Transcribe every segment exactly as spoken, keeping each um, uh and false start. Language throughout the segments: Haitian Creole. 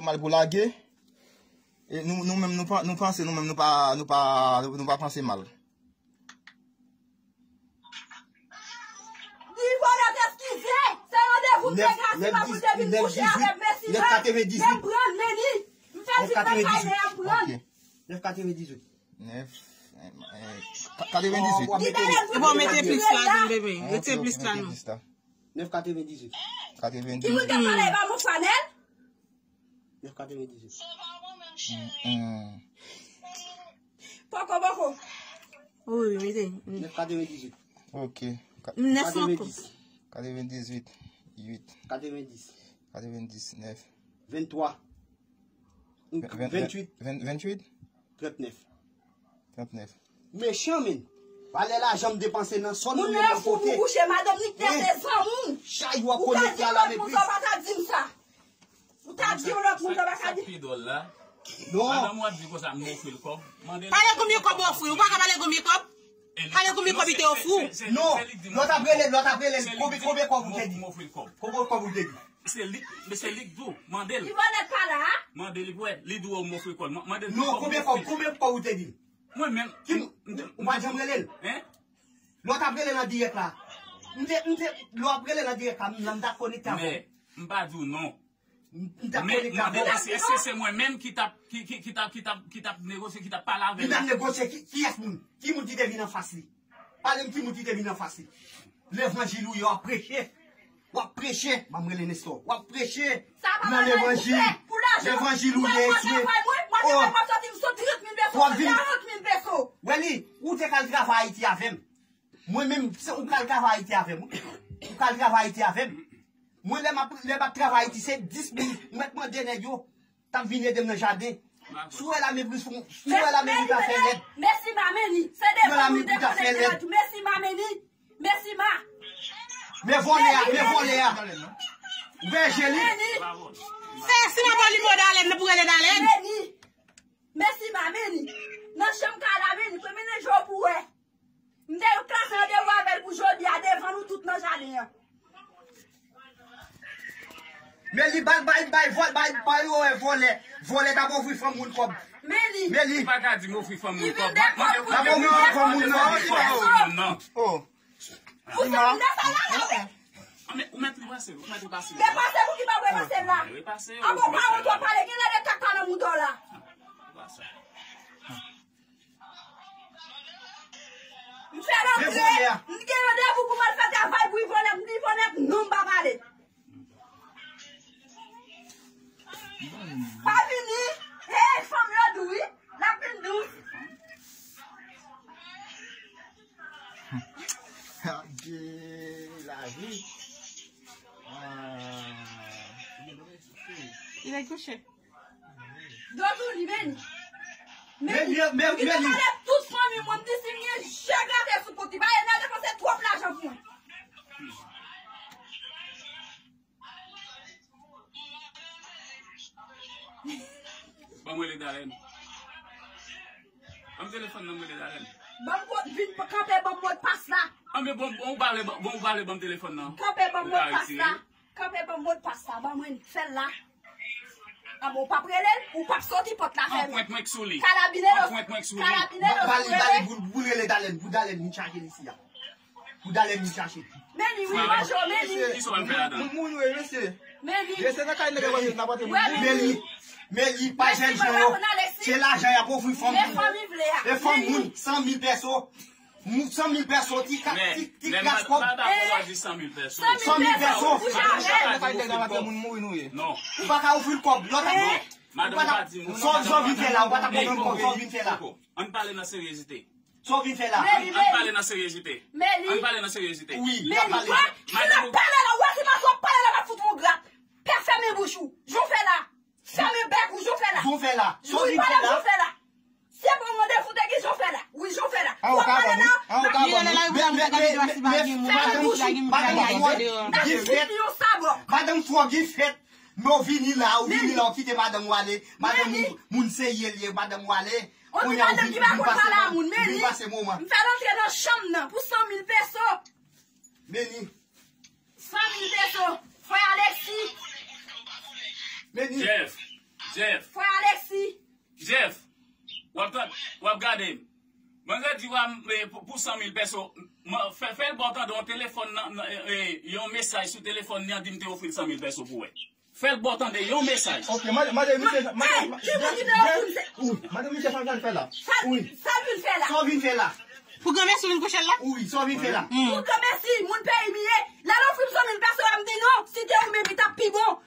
Mal pou lage. E nou, nou menm, nou pa, nou panse, nou menm, nou pa, nou pa, nou pa panse mal. Li vòlè eskize. Se randevou m te gen a Sima pou l te vin kouche avè m, men Sima, men m pran l, men li. M fè di mwen kay men y ap pran l. Nèf katrevendizuit. Nèf, eh, eh, ka-, katrevendizuit. Li te lè l pou l mete plis la, non, bebe. Rete plis la, non. Nèf katrevendizuit. Ki moun k ap pale ba mon fanèl? Nèf katrevendizuit. Poko, poko. Wi, wi, mete. Nèf katrevendizuit. Ok. Nèf ankò. Katrevendis. Katrevendis. Uit. Katrevendis. Katrevendis, nèf. Venntwa. Ven-, ven-, venntuit. Ven-, venntuit? Trannèf. Trannèf. Mechan, men. Valè lajan m depanse nan sòn mwen nan pote. Moun nan fou pou kouche, madanm li te se zanmi w. Chay w ap konekte a la mepri. Ou ta di yon lòt moun sa, w pa ta di m sa. Ou ta di yon lòt moun sa, w pa ka di. Sa k pi dwòl la? Non. Madanm w ap di konsa, m ofri l kòb. Mande l. Pale konbyen kòb ou ofri? Ou pa ka pale konbyen kòb? Pale konbyen kòb li te ofri w? Non, lòt ap rele, lòt ap rele l. Konbyen, konbyen kòb ou te di? M ofri l kòb. Konbyen kòb ou te di? Se li, men se li k di w, mande l. Li pa nèt pa la, a? Mande li pou wè, li di w m ofri kòb. Mande l. Non, konbyen kòb, konbyen kòb ou te di? Mwen menm. Ki, ou pa janm rele l? Hein? Lè w t ap rele nan dirèk la. M te, m te, lè w ap rele nan dirèk la, m, m t ap konekte avè w. Men, m pa di w non. M, m t ap konekte avè w. Men, mande l èske, èske se mwen menm ki t ap, ki, ki, ki t ap, ki t ap, ki t ap negosye, ki t ap pale avè l la? Li t ap negosye ki, kiyès moun? Ki moun ki te vin anfas li? Pale m ki moun ki te vin anfas li. Levanjil ou ye, w ap preche. W ap preche. Ban m rele Nestor. W ap preche nan levanjil. Levanjil ou ye, eswe. Oh. W ap vin. Wè li, ou te k al travay Ayiti avè m. Mwen menm, se ou k al travay Ayiti avè m. Ou k al travay Ayiti avè m. Mwen, lè m ap, lè m ap travay Ayiti, se dis moun, mwen mande nèg yo. T ap vin ede m nan jaden. Si w wè lame bri fon, si w wè lame bri ta fè lèd. Mèsi ma, men li. Se devan nou te konnen ki la tou. Mèsi ma, men li. Mèsi ma. Men vòlè a, men vòlè a. Ou wè je li? Se si nan bò li mò Dalèn, nou pou rele Dalèn. Men li. Mèsi ma, men li. Nan chanm kay la, men li. Premye nèg yo pou wè. M te klase randevou avè l pou jodi a devan nou tout nan jaden an. Men li bay, bay, bay, vòl, bay, bay, yo, eh, vòlè. Vòlè t ap ofri fanm moun kòb. Men li. Men li. Ou pa ka di m ofri fanm moun kòb. M ap ofri fanm moun nan. Oh. Ou se moun nan sa la, la, wi. Ou mèt repase, ou mèt repase. Repase pou ki pa repase la. Repase. A bon, pa ou twò pale, gen lè de kaka nan mouda w la. M fè rantre, m gen randevou pou m al fè travay pou Ivonèt, m di Ivonèt non, m pa pale. Pa vini, hey, fanm yo dou wi, l ap vin dous. Gade lavi. Ah. Li lè kouche. Dodou li, men li. Men li, men li. Li te pale tout fanmi mwen, m di si m gen je grate sou kont li, pa Enèl depanse twòp lajan pou mwen. Ban m rele Dalèn. Ban m telefòn nan, m rele Dalèn. Ban m ko-, vin kanpe, ban m modpas la. Anben bon, bon, ou pale, bon, ou pale, ban m telefòn nan. Kanpe, ban m modpas la. Kanpe ban m modpas la, ban mwen fè l la. A bon, ou p ap rele l, ou p ap soti pòt la fèmen. Anprent mwen k sou li. Karabinero, anprent mwen k sou li. Karabinero, ba li, ba li, pou, pou l rele Dalèn, pou Dalèn vin chache li isi a. Pou Dalèn vin chache. Men li, wi, manjo, men li. Kisa w al fè ladan? Moun, moun, wi, mesye. Men li. Mesye nan kay nèg yo, n ap pote moun. Men li, men li, pa jèn jan yo. Se lajan y ap ofri fanm moun. E fanm moun, san mil pèso. Moun san mil pèso, ti ka-, ti, ti kras kòb. Mada pou w di san mil pèso. San mil pèso. Ou pa ka ofri l kòb. Lòt ap, sa w vin fè la, ou pa t ap konprann kòb, sa w vin fè la. Ann pale nan seryozite. Sa w vin fè la. Ann pale nan seryozite. Ann pale nan seryozite. Wi, n ap pale. Ki lè pale la, ou wè se pa sa w pale la, m ap fout ou yon grap. Pè fèmen bouch ou. Jan w fè la. Fèmen bèk ou, jan w fè la. Jan w fè la. Jan w fè la. Se bon randevou te gen, jan w fè la. Wi, jan w fè la. W ap pale la. Li rele la, wi, la, mwen ta ka di w si pa gen moun, pa gen moun, pa gen moun, pa gen moun. Madanm Frog, li fèt. Men w vini la, ou vini la, ou kite madanm ou ale. Madanm ou, moun serye li ye, madanm ou ale. Kounye a ou vin, vin pase moman, vin pase moman. M fè l antre nan chanm nan pou san mil peso. Men li. San mil peso. Frè Alexis. Men li. Jeff. Jeff. Frè Alexis. Jeff, w ap tan-, w ap gade m. Mwen te di w a, eh, pou, pou san mil pèso, mwen, fè, fè l ba w tande yon telefòn nan, nan, eh, eh, yon mesaj sou telefòn li an, di m te ofri l san mil pèso pou wè. Fè l ba w tande yon mesaj. Ok, mande, mande misye, mande, Ey, ki moun ki te ofri m se- Wi, mande misye sa l vin fè la. Sa, Wi. Sa l vin fè la. Sa w vin fè la. Pou granmèsi w vin kouche l la? Wi, sa w vin fè la. Pou granmèsi, moun peyi m ye. Lè l ofri m san mil pèso la, m di non. Si te ou menm, li t ap pi bon.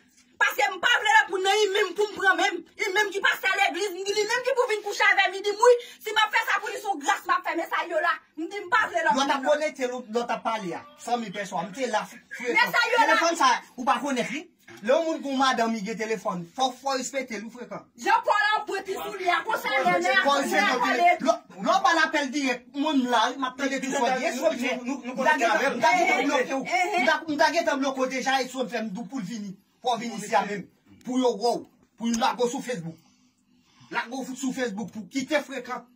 Paske m pa vle lòt moun nan, li menm pou m pran menm. Li menm ki pase legliz, m di li menm ki pou vin kouche avè m. Li di m wi, si m ap fè sa pou li, se yon gras m ap fè, men sa yo la. M di m pa vle lòt moun nan. Lè w t ap konekte, lè w t ap pale a, san mil pèso, m te la, frè. Men sa yo la. Telefòn sa, ou pa konèt li? Lè yon moun gon madanm, li gen telefòn, fò, fò respekte l, ou frekan. Jean Paul an pwenti sou li a, konsa lè lè a, Paul se lè a pale. Lè, lè w ba l apèl dirèk, mwen m la, wi, m ap tande tout sa w di. E sa w fè? M ta gentan, m ta gentan bloke w. M ta, m ta gentan bloke w deja, e sa w fè? M di w pou l vini. Fò w vin isi a menm. Pou yo wè w. Pou yo lage w sou Facebook. Lage w sou Facebook pou kite frekan.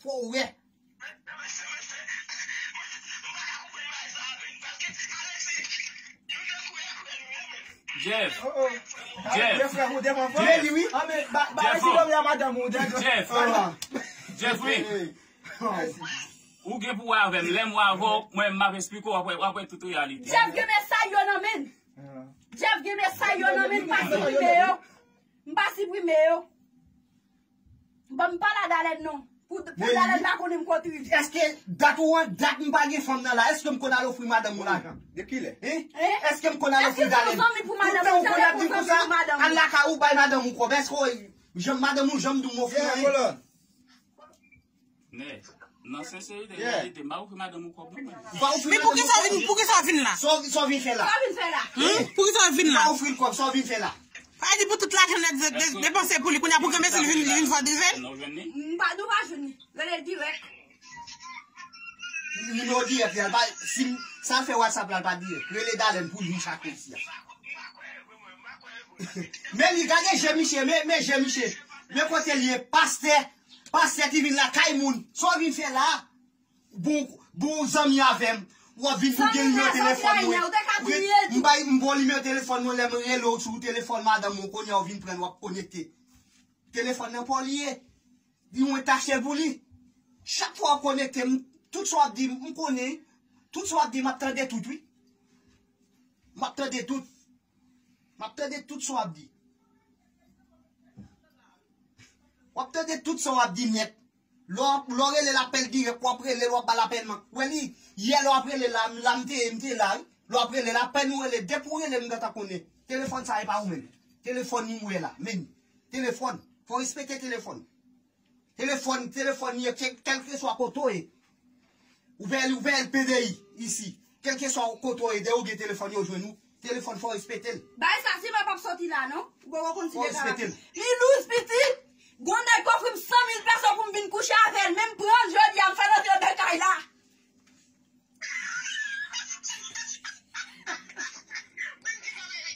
Fò w wè. Jeff. Jeff. Jeff, frè, ou devan fò. Jeff. Jeff, oh. Jeff, wi. Ou gen pou wè avè m. Lè m wè avè w, mwen, m ap esplike w, w ap wè, w ap wè tout reyalite. Jeff gen mesaj yo nan men l. Jeff gen mesaj yo nan men l, m pa siprime yo. M pa siprime yo. Bon, m pa la Dalèn non. Pou, pou Dalèn pa konnen m kote w ye. Èske dat ou an, dat m pa gen fanm nan la, èske m konn al ofri madanm ou lajan? De kilè? Hein? Èske m konn al ofri Dalèn? Tout tan ou konn ap di konsa, al lakay ou bay madanm ou kòb. Èske w, jan madanm ou janm di w m ofri anyen? Men, nan senserite, reyalite, m pa ofri madanm ou kòb non, mwen. Ou pa ofri madanm ou kòb? Men poukisa w vin, poukisa w vin la? Sa w, sa w vin fè la? Sa w vin fè la? Hmm? Poukisa w vin la? Ou pa ofri l kòb, sa w vin fè la? Sa vle di pou tout lajan nèt de-, de-, depanse pou li, kounye a pou granmesi l vin, vin fò drive l? Non, jwenn li? M pa, nou pa jwenn li. Rele l dirèk. Nimewo dirèk li a, l pa, si m, sa l fè WhatsApp la, l pa dirèk. Rele Dalèn pou l vin chak isi a. Men li, gade je misye, men, men je misye. Men kote l ye, pastè, pastè ki vin lakay moun. Sa w vin fè la? Bon, bon zanmi avè m. W ap vin pou gen nimewo telefòn mwen. M bay, m ba w nimewo telefòn mwen, lè m rele w sou telefòn madanm mwen, kounye a w vin pran l, w ap konekte. Telefòn nan pa w li ye. Di mwen tache l pou li. Chak fwa w konekte, m, tout sa w ap di, m konnen. Tout sa w ap di, m ap tande tout, wi. M ap tande tout. M ap tande tout sa w ap di. W ap tande tout sa w ap di nèt. Lè w, lè w rele l apèl dirèk, w ap rele l, w ap ba l apèl man. Wè li, yè lè w ap rele la, la m te ye, m te la, wi. Lè w ap rele l, apèn ou rele, depi w rele m, m gentan konnen. Telefòn sa e pa ou menm. Telefòn li m wè la, men. Telefòn. Fò w respekte telefòn. Telefòn, telefòn li ye, kè-, kèlkeswa kote w ye. Ou pè, ou pè L P D I isi. Kèlkeswa kote w ye, depi w gen telefòn, yo jwenn ou. Telefòn, fò w respekte l. Bagay sa, si mwen p ap soti la, non. Ou poko konn si deja la. Fò w respekte l. Li lous, pitit. Gon nèg ofri m san mil pèso pou m vin kouche avè l. Men m pran l jodi a, m fè l antre nan kay la.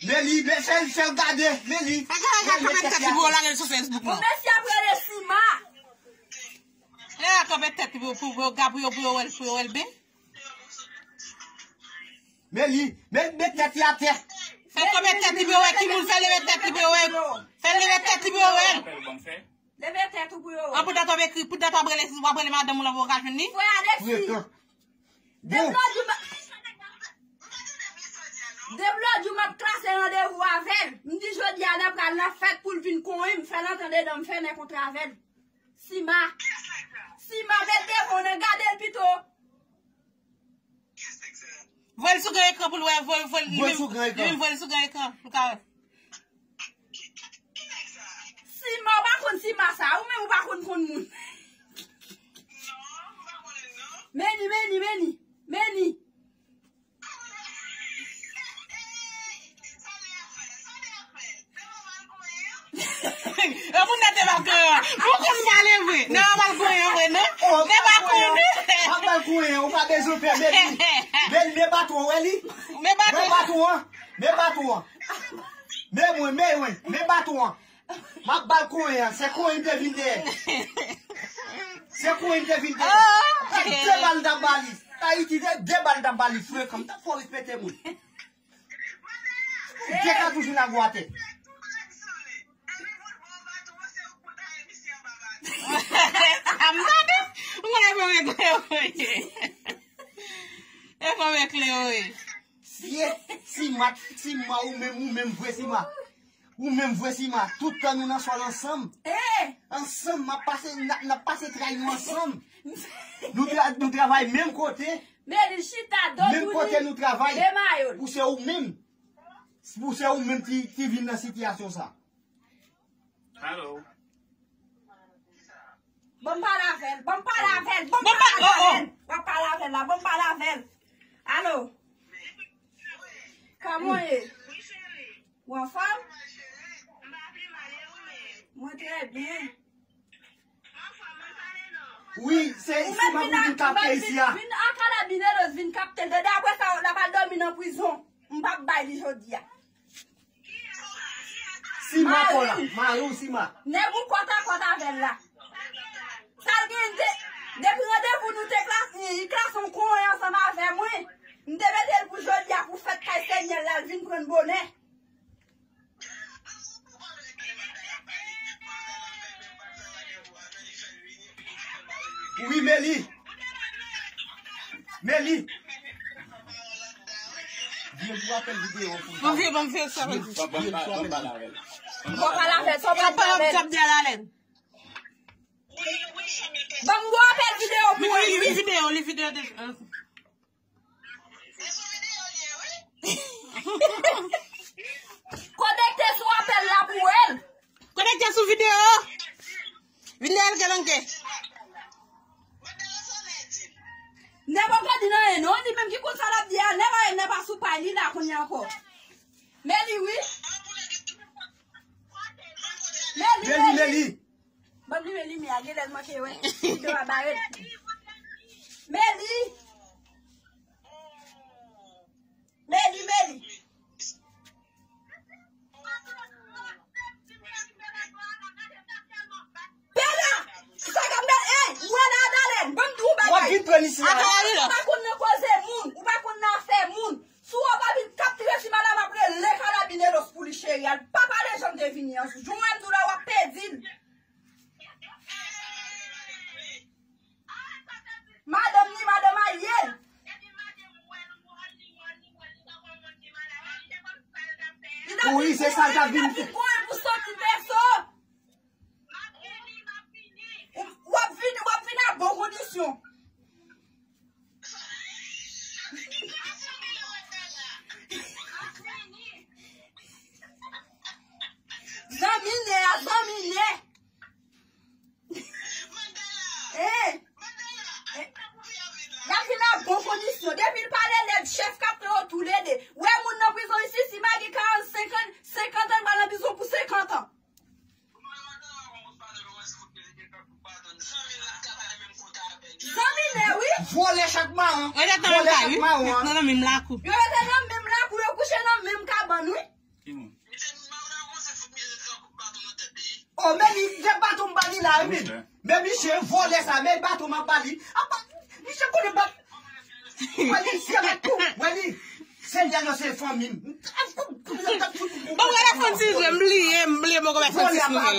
Men li, men fè l, fè l gade, men li. Fè gade, gade, kanpe tèt li pou yo lage l sou Facebook, non. Bon, mesye ap rele Sima. Lè a kanpe tèt li pou, pou, pou, pou yo, pou yo wè l, pou yo wè l byen. Men li, men, men tèt li atè. Fè l kanpe tèt li pou yo wè ki moun, fè l leve tèt li pou yo wè. Fè l leve tèt li pou yo wè. Leve tèt ou pou yo wè. An, pou dat w ap ekri, pou dat w ap rele, w ap rele madanm ou la pou w ka jwenn li. Frè Alexis. Frekan. Depi lòt jou m ap, depi lòt jou m ap klase randevou avè l. M di jodi a n ap pral nan fèt pou l vin konyen m, fè l antre andedan m, fè nè kontre avè l. Sima. Sima, met devan w nan gade l pito. Voye l sou gran ekran pou l wè, voye, voye l, li menm, li menm voye l sou gran ekran pou l ka wè. Sima, ou pa konn Sima sa, ou menm ou pa konn konn moun. Meni, meni, meni, meni. E moun nan te ba konyen an. Ou konn pale vre. Nan, pa ba l konyen an vre, non. Te ba konyen. Pa ba l konyen, ou pa bezwen pè, men li. Men, men baton, wè li. Men baton. Men baton an. Men baton an. Men mwen, men mwen, men baton an. M ap ba l konyen an, se konyen m te vin dèyè. Se konyen m te vin dèyè. Se de bal m t ap ba li. Ayiti, se de bal m t ap ba li, frekan. M t ap fò respekte moun. De katouch vin ak atè. A m tande. M konnen e fanm eklere w ye. E fanm eklere w ye. Sima, Sima, ou menm, ou menm vre Sima. Ou menm vre Sima. Tout tan nou nan sòl ansanm. Ansanm, n ap pase, n ap, n ap pase tray nou ansanm. Nou tra-, nou travay menm kote. Menm kote nou travay. Pou se ou menm. Pou se ou menm ki, ki vin nan sitiyasyon sa. Alo. Ban m pale avè l, ban m pale avè l, ban m pale avè l. W ap pale avè l la, ban m pale avè l. Alo. Kòman w ye? Ou anfòm? Mwen trè byen. Wi, se Sima pou vin tape isi a. Vin a Karabineros vin kapte l. Depi apre sa, l ap al dòmi nan prizon. M p ap bay li jodi a. Sima kò la, mari w Sima. Nèg ou kòtakòt avè l la. Sa l gen de, depi randevou nou te klase, li klase yon konyen ansanm avè mwen. M te mete l pou jodi a pou fèt kay Senyè l la, l vin pran l bonè. Wi, Meli. Meli. Vye pou apèl videyo pou. Ban m vye, ban m vye sa. Vye pou apèl videyo. Ban m pale avè l. Sa w pale avè l. Ban m gwo apèl videyo pou wè. Li videyo, li videyo deja. Konekte sou apèl la pou wè l. Konekte sou videyo. Vin dèyè l, Kelanke. Nèg poko di nan anyen non, li menm ki konn sa l ap di a, nèg anyen nèg pa sou pay li la kounye a ankò. Meli wi. Meli, Meli, Meli. Ban m limen limyè a, genlè l manke wè. Videyo a bare. Meli. Meli, Meli. Bella! Sa k ap mèt, ey, mwen la, Adalèn, ban m di w bagay. W ap vin pran isi la. Adalèn, ou pa konn nan koze moun, ou pa konn nan afè moun. Si w pa vin kaptire ti madanm ap rele karabineros pou li cheri a, l pa pale jan l te vini an. Jou mwen m di w la, w ap pèdi l. Madanm ni madanm a ye. Wi, se sa l t ap vin fè. Pou soti peso. W ap vin, w ap vin a bon kondisyon. Zanmi nè a, zanmi nè. Eh! Eh! Y ap vin a bon kondisyon. Depi l pale nèg chèf k ap pran yo toulede. Wè moun nan prizon isi, si Magi karannsenk an, senkant an, l pral nan prizon pou senkant an. Zanmi nè, wi. Vòlè chat mawon. Vòlè chat mawon. Nan menm lakou. Yo rete nan menm lakou, yo kouche nan menm kabann, wi. Ki moun? O, men li, se baton m ba li la, wi, men. Men misye vòlè sa, men baton m ap ba li. Apa, misye konnen bat. Wè li, se bat tou. Wè li. Senyè nan se fanmi m. Bon, gade Francis, m bliye, m bliye, mwen konn Francis nou ye la.